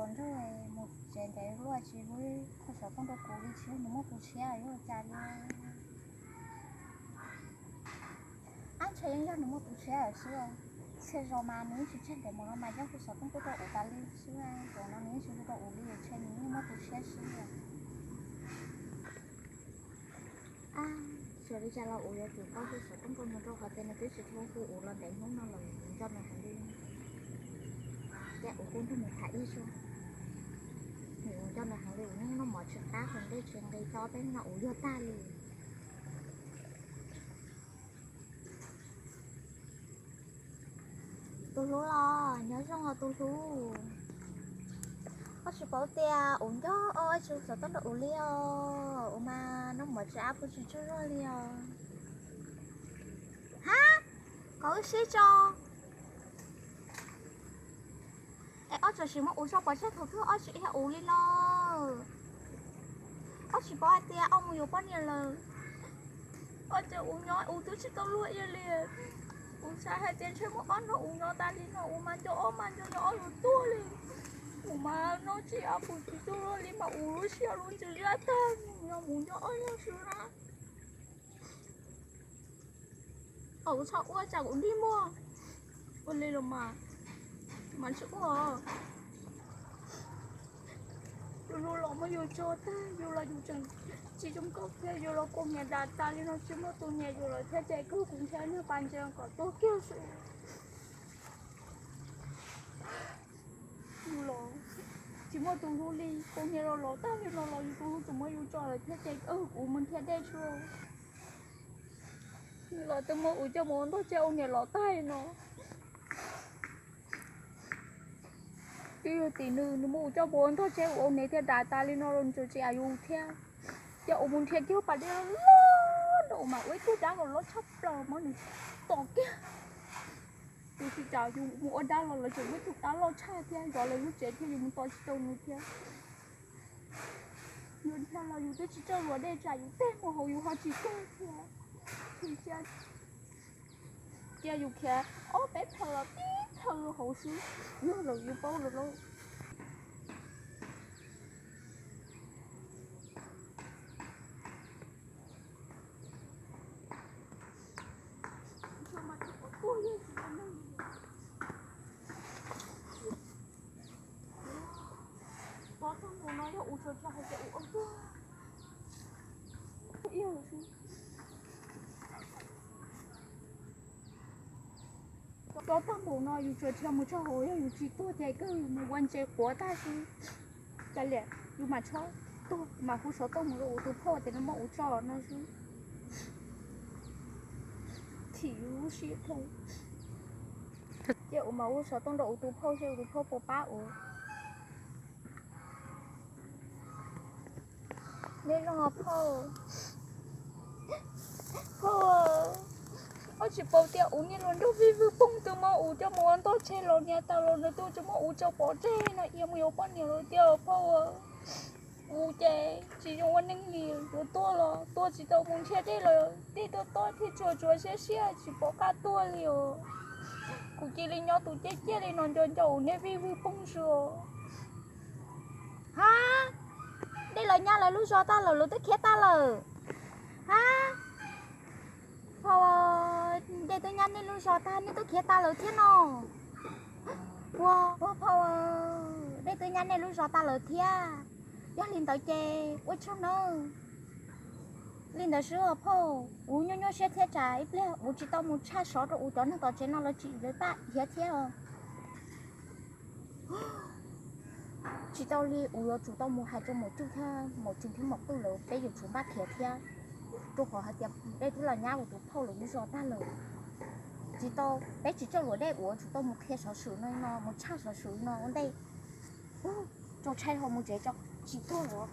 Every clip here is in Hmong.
Nrog mus tsev ntev luaj tsis muab qhov xov tooj rau kuv li, tsis yog nws muaj tus tshiab yuav ua cas li. Ab, ntshe yeej yog nws muaj tus tshiab lawm xwb. Txhia zaus mas nws yeej tsis tseg ntev mus no mas coj hu xov tooj tuaj rau kuv tas li xwb, zaum no nws yeej tsis hu rau kuv li, ntshe nws yeej muaj tus tshiab xwb. Ab, xyov li cas los kuv yuav tsum tau hu xov tooj rau nws rau qhov tias nws twb tsis tshua hu kuv los ntev hnub no lawm, nco nws heev li. Ces kuv kuj nrog nws tham ib zaug, nws nco nws heev li, kuv yeej noj mov tsis qab, qhov ntej tsis nqis, tau ob peb hnub no kuv yuag tag li. Tus hlub los nyob zoo os tus hlub. Koj tsis paub tias kuv nco, ua tsis xov tooj rau kuv li os, kuv mas noj mov tsis qab pw tsis tsaug zog li os. Hab, kom wb sib tso. Es koj tseem sim muab kuv tso pov tseg thaum twg, koj tsis qhia kuv li no. Koj tsis paub hais tias koj mus yuav poj niam lawm. Koj tseem ua nyob ua twb tsis tau luag ib li. Kuv xav hais tias ntshe muaj ob hnub kuv nyob tas li no kuv mas nco ob mas nco nco ob lub tuag li. Kuv mas noj tsis qab pw tsis tsaug zog li mas kuv lub siab lub ntsws zaj tag, yog mus nco ob yog xwb na. Kom kuv txhob ua tsam kuv nrig muag. Ua li los mas, mas tsis ua. Tus hlub los muab yus tso tag, yus los yus tseem tsis zoo nkauj thiab, yus los kuv niam dag tas li no tsis muaj tus nyiam yus lawm thiab ces kawg kuv nrhiav niag pas ntsees kom tuag kiag xwb. Yus los tsis muaj tus hlub li, kuv niam los los tag li no los yus tus hlub tseem muab yus tso lawm thiab ces kawg kuv mus nrhiav dej tsuag. Nws los twb muab kuv coj mus ua ntog tseg ua niam los tag li no. Twb yog tim nws, nws muab kuv coj mus ua ntog tseg ua niam thiab dag tas li no los nws tseem tsis am yus thiab. Ces kuv mus nrhiav kiag pas dej loj loj no mas ua ib tug dab los loj tshaj plaws mas nws tom kiag. Yus tsis tsam yus mus ua dab los lawv tseem muaj ib tug dab loj tshaj thiab zov lawv lub tsev thiab yus mus tos tsis tau nws thiab. Yus nrhiav los yus twb tsis tsaug luag dej tsam yus tej mus hauv yus ho tsis tsaug thiab. Cia yus khiav ob peb plaws los tib plaws hauv xwb, yog lawm yus paub lawm lauj. Tob tag mus no yog kuv tsuas tsuas hais tias kuv ua tuag. Tob tag mus no yus tsuas tsuas mus txog hauv yog yus tsis tuag ces kawg mus ua ntses quav tag xwb. Cas liam yus mam txhob tuag mas hu xov tooj mus rau kuv tus phauj tias nws muab kuv tso no xwb. Thim yus lub siab dhau. Ces kuv mam hu xov tooj rau kuv tus phauj seb kuv tus phauj puas pab kuv. Neb zoo os phauj. Phauj, koj tsis paub tias kuv niaj hluas nraug vij vwg phooj ywg muab kuv coj mus ua ntog tseg los niam tais los nws twb tsis muab kuv tso pov tseg no, cia mus yuav poj niam lawm tiag phauj. Kuv ces tsis zoo ua neeg li, yuav tuag los tuag tsis tau, mus nrhiav dej los dej tuaj tob thiab tsuag tsuag siab siab tsis pom qab tuag li os. Kuv cia li nyob tus ciaj ciaj li no nco nco kuv niaj vij vwg phooj ywg os. Hab, dej lawv nyab lawv lub zos tag lawm, lawv twb khiav tag lawm. Hab, phauj, dej twb nyab nej lub zos tag nej twb khiav tag lawm thiab no. Ua, ua phauj, dej twb nyab nej lub zos tag lawm thiab. Yog li ntawd ces ua tsaug nawb. Li ntawd xwb os phauj, kuv nyuaj nyuaj siab thiab tsam ib pliag kuv tsis tau mus tshaj sov rau kuv cov neeg tom tsev no lawv tsim lawv paj hiav thiab os. Tsis tau li, kuv yuav tsum tau mus hais rau maum Cuj thiab maum Tsees thiab maum Qwj lawv, peb yuav tsum npaj khiav thiab, rau qhov hais tias dej twb los nyab kuv tus phauj lawv lub zos tag lawm. Tsis tau, peb tsis tsaug luag dej, kuv yuav tsum tau mus qhia xov xwm no no, mus tshaj xov xwm no ua ntej. Tso tshaib ho mus tsev tso, tsis tuag lawm.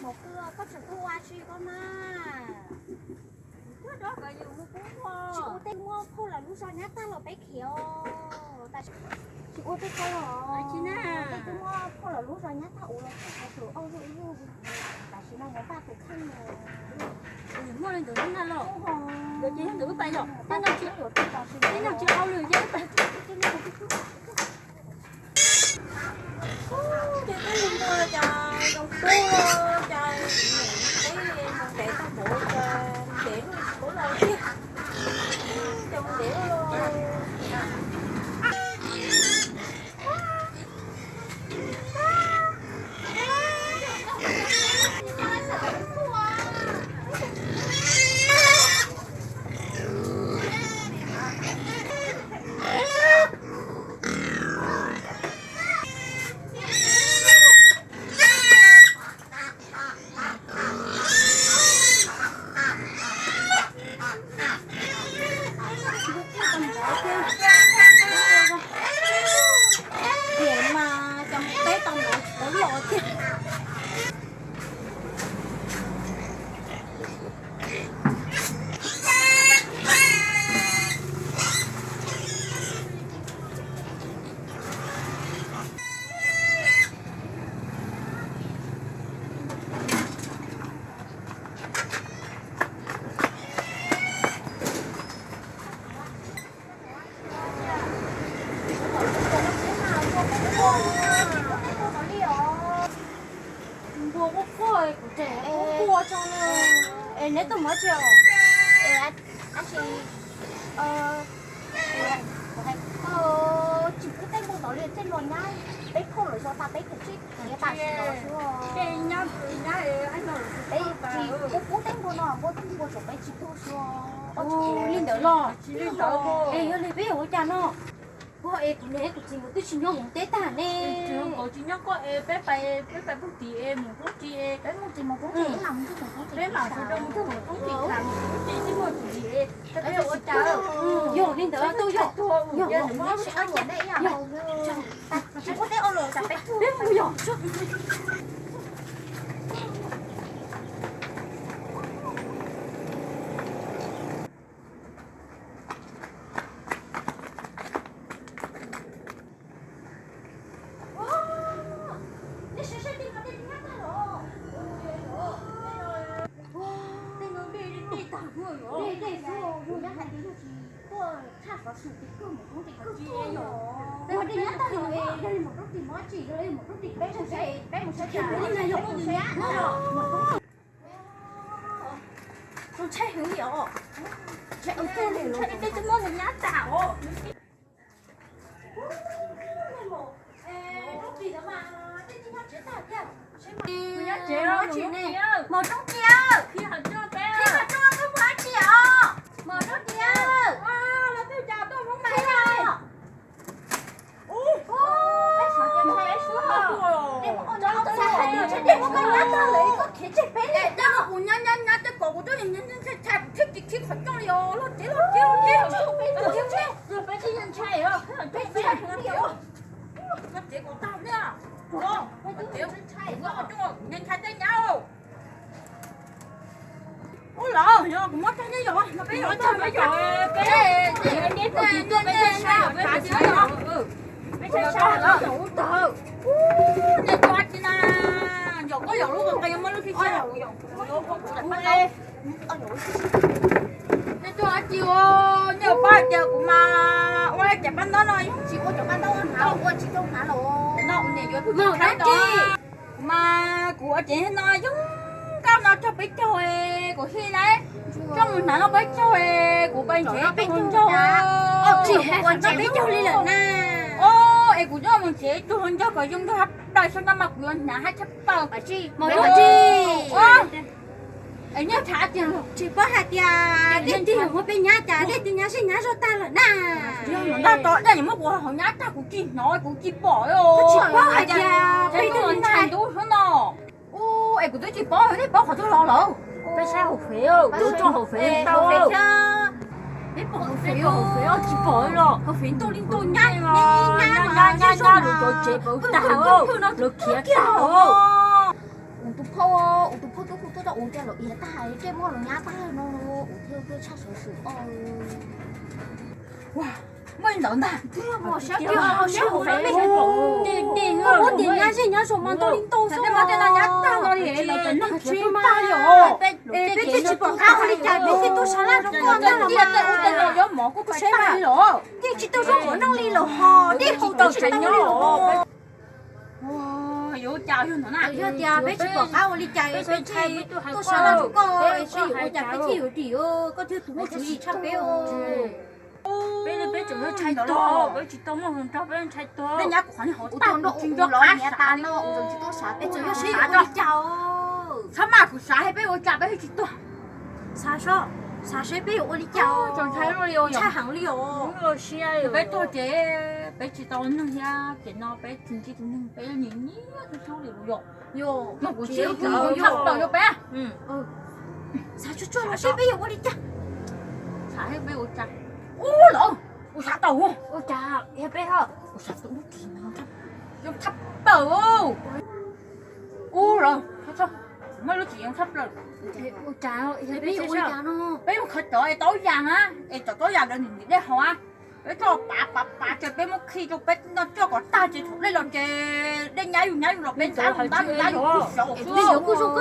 Maum Qwj, koj tseem tuaj ua dab tsi koj na? Tsis ua tej, muab phauj lawv lub zos nyab tag los peb khiav os. Tsis ua tej ko los? Twb muab phauj lawv lub zos nyab tag ua los txog xov xwm auj luj ib lub, tam sim no mus npaj tus kheej. Muaj li ntawd na los, ntawd ces ntawd wb pais yom, tej nyuag tsis auj lwm ces wb pais. Ces peb mus mus cas zoo tub los cas peb mus ntev tag npaum cas ntev luaj tsis paub los tiag. Cas mus ntev luaj los. Mas cov mus teb tau ntawd tsis tau los thiab. Npua quaj quaj kuv tseem quaj quaj tso na. Es neb tuaj mus dab tsi os? Es tab sis kuv hais koj tsis pub teb npua tod li, tej no nyab peb phauj lawv zov tas peb tus tsij qhia tam sim no xwb. Peb tsis pub teb npua no, npua teb npua tseem peb tsis tuag xwb. Li ntawd los? Es yog li peb yuav ua cas no? Ua es kuv niam kuv txiv nkawd twb tsis nyob hauv teb tag ne. Tsis nyob koj es peb pais, peb pais pub tim es mus pub tim es peb mus tim mus pub tim, peb mam sawv daws mus pub tim tham mus pub tim tib muaj tus tim es peb ua cas. Yog li ntawd tau yog, yog, yog, peb mus yog. Tej no dej dej tag, dej dej xwb, yog hais tias yog tsis tuaj tshaj xov xwm ces kawg mus roob tim kawg tuaj yom. Ua dej nyab tag los yog li mus roob tim mov tsis yog li mus roob tim peb mus saib, peb mus saib peb mus saib peb mus saib. Ntshai heev li os. Ntshai ua tuag li, ntshai tej twb muab nws nyab tas os. Mos Roob Ris, mos Roob Ris, qhib qhov rooj peb mus dab tsi os? Mos Roob Ris, los twb cas tuaj Hmoob Maiv os. Peb suav, peb suav, peb muab koj nyab tag lawm koj khiav tseg peb li. Kuv nyab nyab nyab tej kom kuv twb ntshai ntshai kuv thiaj khib qhov rooj li os. Los tsev los tsev los tsev. Peb twb ntshai os, peb ntshai heev li os. Los tsev kom tag li. Los tsev, ntshai tej nyab os. Ub los yog kuv muab tag neb yom, no peb yog tag peb yog peb, peb tsis tuaj peb tsis sab peb tsis sab yom. Peb tsis sab yom, ub tag. Nej tuaj dab tsi na? Yog koj yog lub qe muab lub sib sab yom. Nej tuaj dab tsi ua, nej pab hais tias kuv mas ua cov paj ntaub no yeej tsis ua cov paj ntaub hnav, ua tsis tau hnav los no ua niam yuav tub thaib no. Kuv mas kuv ua cev no yoog nkauj no cog peb caug, kuv hij lawm coj mus hnav noj peb caug, kuv pais ntsev cog hluas nraug, tsis hais noj peb caug li lawm na. Es kuv coj mus ntsev cog hluas nraug kom zoo nraug hab daws xyoo no mas kuv yuav hnav hab tshaj plaws. Es nej tham tias tsis paub hais tias dej twg yuav muab peb nyab cas dej twg nyab zej nyab zog tag lawm na. Yog ntag, tos dej yuav muab kuv hauv nyab tag kuv tsis hnov kuv tsis pom. Tsis paub hais tias peb twb ntshai ntub xwb no. Ub, es kuv twb tsis paub, nej paub qhov twg los lawm? Peb saib hauv fev, lawv tso hauv fev tau. Peb pom hauv fev, hauv fev tsis pom los hauv fev ntau li ntau nyab, nyab nyab nyab lawv cov tsev pawv tag, lawv khiav tag. Kuv tus phauj, kuv tus phauj twb hu tuaj rau kuv tias lawv khiav tag, tej muab lawv nyab tag no, kuv thiaj tuaj tshaj xov xwm os. Muaj ntawd ntag. Koj muab tias nyab zej nyab zos mas ntau li ntau xwb mas tej no nyab tag no li los cov neeg khiav tag li os. Peb twb tsis pom qab ua li cas peb thiaj tuaj sab laj rau koj ntag los mas. Tej no yuav mov kuj pais tag li los. Yeej tsis tau zoo qhov no li los ho, yeej tsis tau tsis tau li los. Yog tias peb tsis pom qab ua li cas peb thiaj tuaj sab laj rau koj es seb yuav ua cas peb thiaj yuav dim, koj thiaj tus muaj tswv yim tshaj peb os. Peb li peb tseem ntshai tuag, peb tsis tau muaj hluas nraug peb ntshai tuag. Peb nyab kuv qhov niag hauv tag nrho tsis nco qab sav no, tseem tsis tuaj sav, peb tseem yog seb yuav ua li cas os. Txhob maj kuv sav, peb ua cas peb thiaj tsis tuag. Xav seb peb yuav ua li cas, txaus ntshai heev li os. Peb tuag ces peb tsis tau neeg thiab, ces no peb tsis ntsib tus neeg peb nyiam nyiam tus tub li yom. Yog kuv tsis tau tshaj plaws rau peb. Xav tsuag tsuag los seb peb yuav ua li cas. Xav seb peb ua cas. Ub los, kuv xav tau. Ua cas yog peb ho? Kuv xav tau lub txiv no zoo tshaj plaws. Ub los, muaj lub txiv zoo tshaj plaws. Peb mus khaws cov es taub yas na, es cov taub yas ntawd nws ntim dej haus a. Peb coj pav pav pav ces peb muab khi rau peb no coj kom tag ces thaum dej los ces dej nyab yus nyab yus los peb ntab yus ntab yus ntab yus xyov xwb.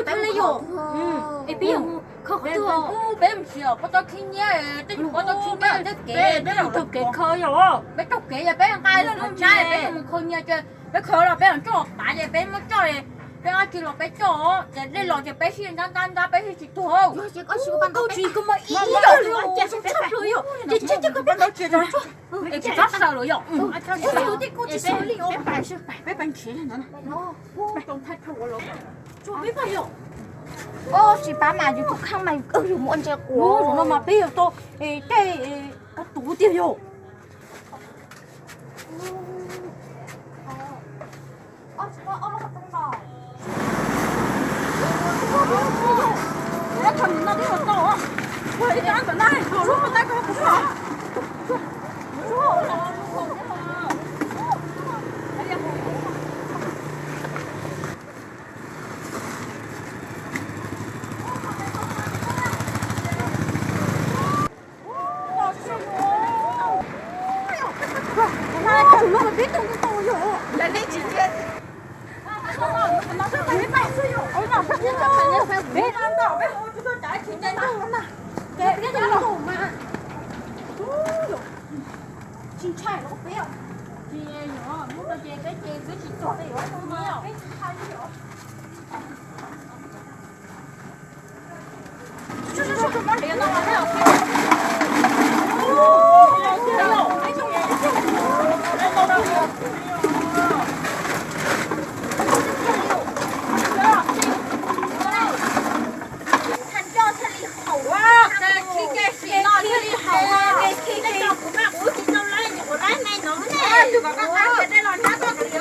Peb mus tsis os, pob tawb khib nyiab, tej yus pob tawb khib nyiab tej kev, tej yus taug kev khaws yom. Peb taug kev ces peb nqa lub nab peb mus khaws nyias ces peb khaws los peb coj pav ces peb muab coj, peb dab tsi los peb coj, ces dej los ces peb sib ntab ntab ntab peb sib tsis tuag. Koj tsis koj mas ib yam li ces tshaj plaws yom, ces tsis tsis koj peb tsis tsis txhob sawv lawm yom. Peb pais nrhiav ntawd na. Peb pais yom. Tsis pab mas yus tus kheej mas yus mus ua ntses quav no mas peb yuav tau tej kab tus tiag yom. Tsis ntshai los peb, tsis yog hnub no ces peb ces peb tsis tuag, peb yuav ua li os, peb tsis ntshai li os. Thaum coj thiaj li haum, kev khi kev sim no thiaj li haum, kev khi kev sim no kuv mas kuv tsis tau laib, kuv laib me no ne. Tus kom koj qab tias dej los hnab koj kav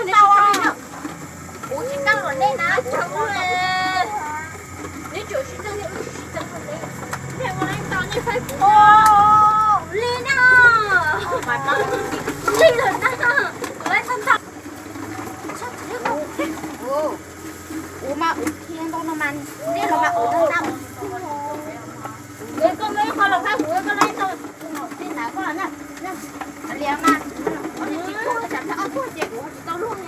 liam. Kuv tsis tau los nej na, neb tsuas sib txeeb, nej ua neej tau nej faib kuv li na. Li lawm na, kuv laib tau ntau. Kuv mas kuv qhia ntau no mas nej los mas kuv ntau ntau. Koj muaj ib qho los faib kuv, koj laib tau. Li mas, koj tsis tuag tsam nrho ob tuag ces kuv tsis tau luag,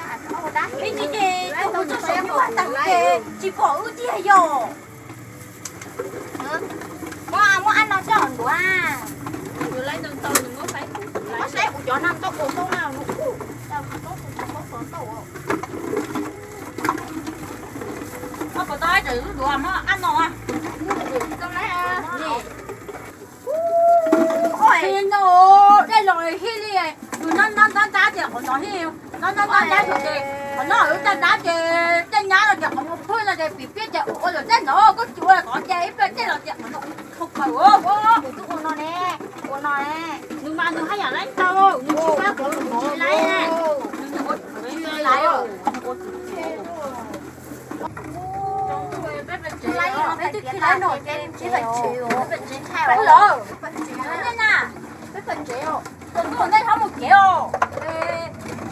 ib ntsis ces tus kuv txog saum nyuj tag ces tsis pom wb tiag yom. Muab, muab ab no coj ntuav. Muab saib kuv cov no tau ua tau na, nws kuj tau tau tau tau. Koj puas tau ib tawm lub duav muab ab no a? Tau lawm. Qhov no dej los hij li, yus ntab ntab ntab ntab ces qhov no hij, ntab ntab ntab ntab ces qhov no lub ntab ntab ces tej nyab no ces qhov muag phwj no ces pim piaj ces ua ua lawm tej ntawd koj tsis ua kom ces ib pliag dej los ces qhov no dhau plaws. Kuv twb ua no ne, ua no ne. Nws mas nws haj yam laib tau, nws tsis pab kuv, nws tsis laib ne. Nws ua tsis laib. Peb twb khi laib no, peb tsev, peb tsev, peb tsev ntshai os. Peb tsev na, peb tsev os. Tus ntawd nej ho mus kev os.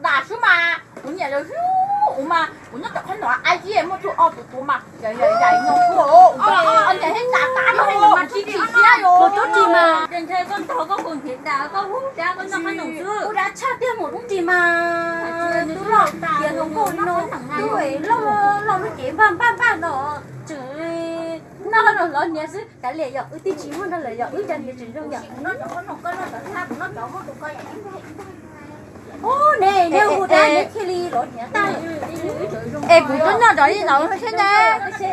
ntawm das xwb mas kuv nyiam lawv xwb. Ua mas kuv nyob tom qhov no a, ib muaj tug ob tug tuav mas yam yam yam no tuaj, niam hib tas tas no mas tsis tsis siab yom. Kuv tub ris mas. Ces ntshe koj ntaug koj kaus nthib das koj hu dab koj noj qab noom xwb. Ua dab tshaj tiag mus tub ris mas. Tub loj tias hluas nkauj no, tub loj loj lub cev npaj npaj npaj no, tseem noj no los niam xwb. Kav liam yom, wb twb tsis muaj nrog lawm yom, wb cov niam tseem zoo yom. Ub, ne ne hu dab ne thiaj li los niam tag. Es kuv twb noj cov ib los thiab ne.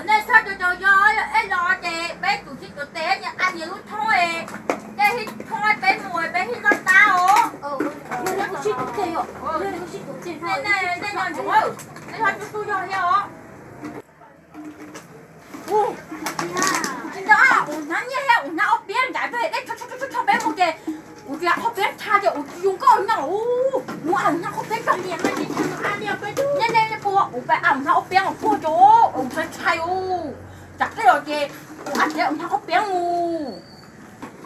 Nej txhob cov cov yog ej los ces peb tus sib tuav tes nyias qab nyias lub thoob, tej hib thoob peb mus peb hib loj tab os. Nej no ntsuav, nej txhob tub tub yog thiab os. Tsis nco, kuv hnab nyiaj thiab kuv hnab ob piab nrad peb, dej tshov tshov peb mus ces kuv tsis hab ob piab tha ces kuv tsis yoo nkauj nyob. Kuv a hnab ob piab tso, nej nej nej pua, kuv pab a hnab ob piab puag tso, kuv ntshai ntshai. Tsam tej los ces kuv a thiab hnab ob piab mus.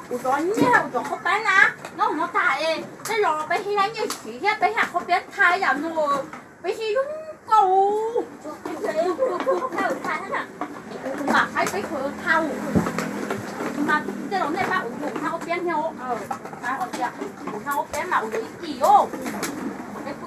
Kuv cov nyiaj kuv cov qhaub peeb na, nyob no tag es tej los peb hib hnab nyiaj siv thiab peb hnab qhaub peeb tha yam no, peb sib hlub. Mas hais peb khaws thau, mas tej laus nej pab ua lus hnav ua piab thiab, hais tias hnav ua piab mas ua lus ib yam os. Peb pw.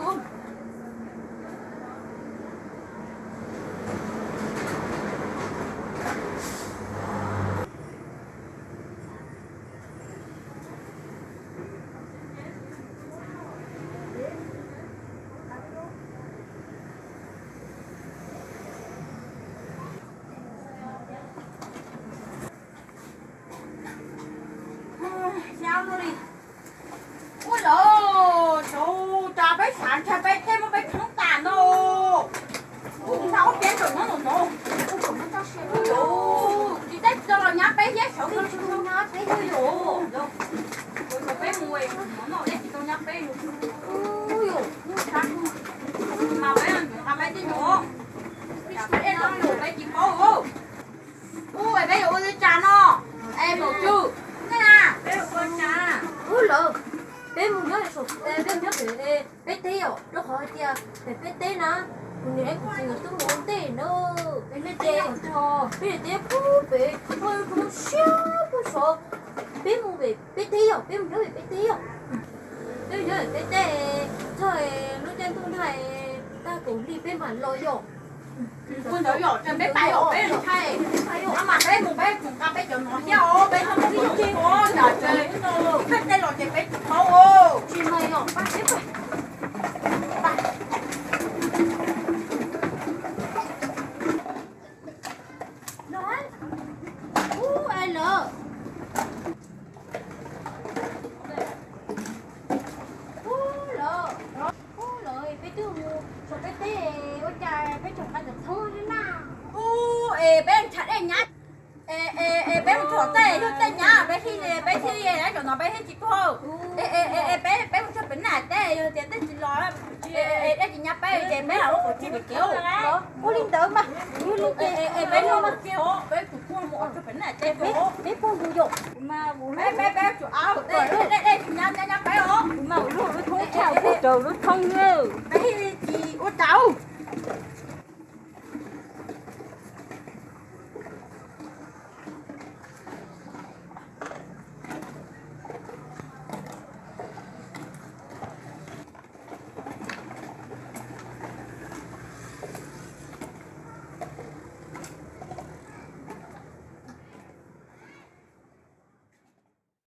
Xyov no li. Ua lawm, tsuas tas peb xav ntshai peb teb muab peb tshoob tas no. Ua ntshai ob peb tsoom nyob ntawm no. Tsis teb tsis tau los nyab peb thiab, sawv tsis tau nyab peb thiab yom. Ua tau peb mus no no, tsis tau nyab peb yom. Mas peb nqa peb tib nyuag, peb tsis paub. Ub, peb yuav ua li cas no? Es maum tswv, nej na, peb ua cas? Ub lawm, peb mus nyob saum, peb nyob pem peb teb yom, rau qhov hais tias pem peb teb na, kuv niam kuv txiv nkawd twb mus ua ntej na. Peb niam teb pub pem, ua zoo siab pub sov. Peb mus pem peb teb yom, peb mus nyob pem peb teb yom. Peb mus nyob pem peb teb, txog lub caij ntuj nag tag kaum hli peb mam los yom. Ua ntawd yom, ces peb pais yom, peb ntshai. Mas peb mus peb mus nqa peb cov no thiab os, peb tsis mus ua ntawd ces peb tej los ces peb tsis paub os. Tsis mas yom, pab peb pais. Ub, es lawm. Ub lawm, ub lawm, peb twb mus saum peb teb, ua cas peb tseem nqa cov txhob thiab na? Ub, es peb ntshav dej nyab, es peb mus txog tej yug tej nyab peb thiaj, peb thiaj li cov no peb thiaj tsis tuag. Es peb, peb mus txog pem naj teb yog tias tej tsis los, dej tsis nyab peb ces peb los lub qhov tsis pem kev. Ua li ntawd mas, yog li ces peb los mas, peb tus tuag mus txog pem naj teb, peb pog mus yom. Peb, peb, peb tsuas au, dej tsis nyab nyab peb os. Kuv mas lub lub thoob tshaj kuv raws lub thoob na. Peb tsis ua tau.